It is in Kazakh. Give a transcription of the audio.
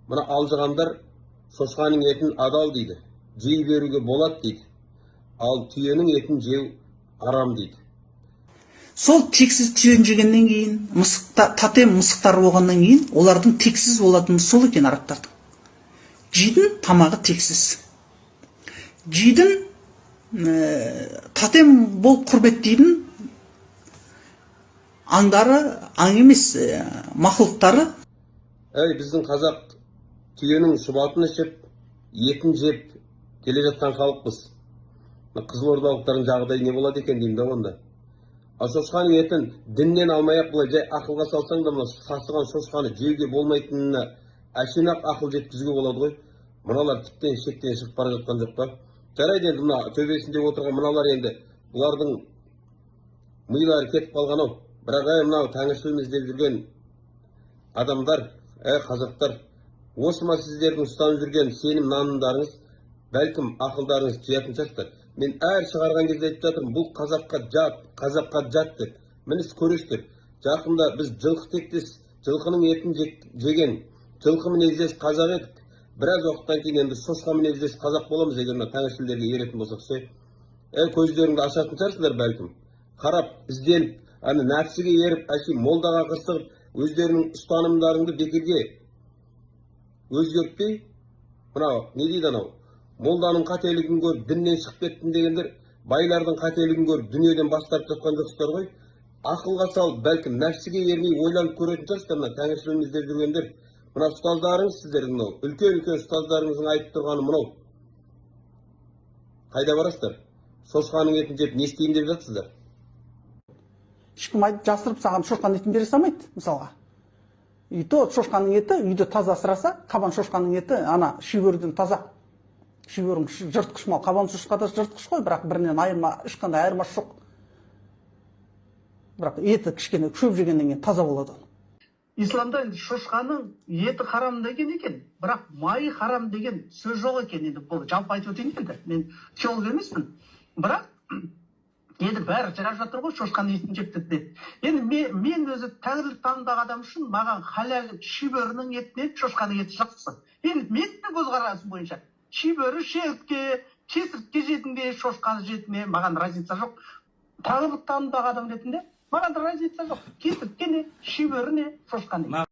Мына алжығандар шошқаның етін адал дейді, жей беруге болады дейді, ал түйенің етін жеу арам дейді. Сол тексіз түйені жегеннен кейін, мысықта, тотем мысықтар болғаннан кейін, олардың тексіз болатыны сол екен. Арабтардың жейтін тамағы тексіз, жейтін тотем болып құрметтейтін аңдары, аң емес, мақұлықтары. Әй, біздің қазақ түйенің шұбатын ішіп, етін жеп келе жатқан халықпыз. Мына қызылордалықтардың жағдайы не болады екен деймін да онда. Ал шошқаның етін діннен алмай ақ, былай жай ақылға салсаң да, мына сасыған шошқаны жеуге болмайтынына әшейін ақ ақыл жеткізуге болады ғой. Мыналар тіптен шектен шығып бара жатқан жоқ па? Жарайды, енді мына төбесінде отырған мыналар, енді бұлардың милары кетіп қалған ау. Бірақ әй, мынау тәңіршілміз деп жүрген адамдар, әй, қазақтар, осы ма сіздердің ұстанып жүрген сенім нанымдарыңыз? Бәлкім, ақылдарыңыз жиятын шығарсыздар. Мен әр шығарған кезде айтып жатырмын, бұл қазаққа жат, қазаққа жат деп. Міне, көресіздер, жақында біз жылқы тектес, жылқының етін жеген, жылқы мінездес қазақ едік. Біраз уақыттан кейін енді шошқа мінездес қазақ боламыз, егер мына тәңіршілдерге еретін болсақ ше. Әй, көздеріңді ашатын шығарсыңдар бәлкім, қарап, ізденіп, ана нәпсіге еріп, әшейін молдаға қырсығып, өздерінің ұстанымдарыңды бекерге өзгертпей, мынау не дейді, анау молданың қателігін көріп, діннен шығып кеттім дегендер, байлардың қателігін көріп, дүниеден бас тартып жатқан жоқсыздар ғой. Ақылға салып, бәлкім, нәпсіге ермей ойланып көретін шығарсыздар. Мына тәңіршілміз деп жүргендер, мына ұстаздарыңыз, сіздердің мынау үлкен үлкен ұстаздарыңыздың айтып тұрғаны мынау. Қайда барасыздар? Шошқаның етін жеп, не істеймін деп жатсыздар? Ешкім айтып, жасырып саған шошқаның етін бере салмайды мысалға. И то шошқаның еті үйде таза асыраса, қабан шошқаның еті ана шибөріден таза. Шибөрің жыртқыш мал, қабан шошқа да жыртқыш қой, бірақ бірінен айырма, ешқандай айырмасы жоқ. Бірақ еті кішкене шөп жегеннен кейін таза болады. Исламда енді шошқаның еті харам деген екен, бірақ майы харам деген сөз жоқ екен. Енді бұл жалпы айтып өтейін, енді мен теолог емеспін, бірақ енді бәрі жазып жатыр ғой, шошқаның етін жепті деп. Енді мен өзі тәңірлік танымдағы адам үшін маған халал шибөрінің етінен шошқаның еті жақсы. Енді менің көзқарасым бойынша шибөрі шегіртке, кесіртке жейтін шошқаны жейтіне маған разница жоқ. Тәңірлік танымдағы адам ретінде маған разница жоқ: кесіртке не, шибөрі не, шошқа не.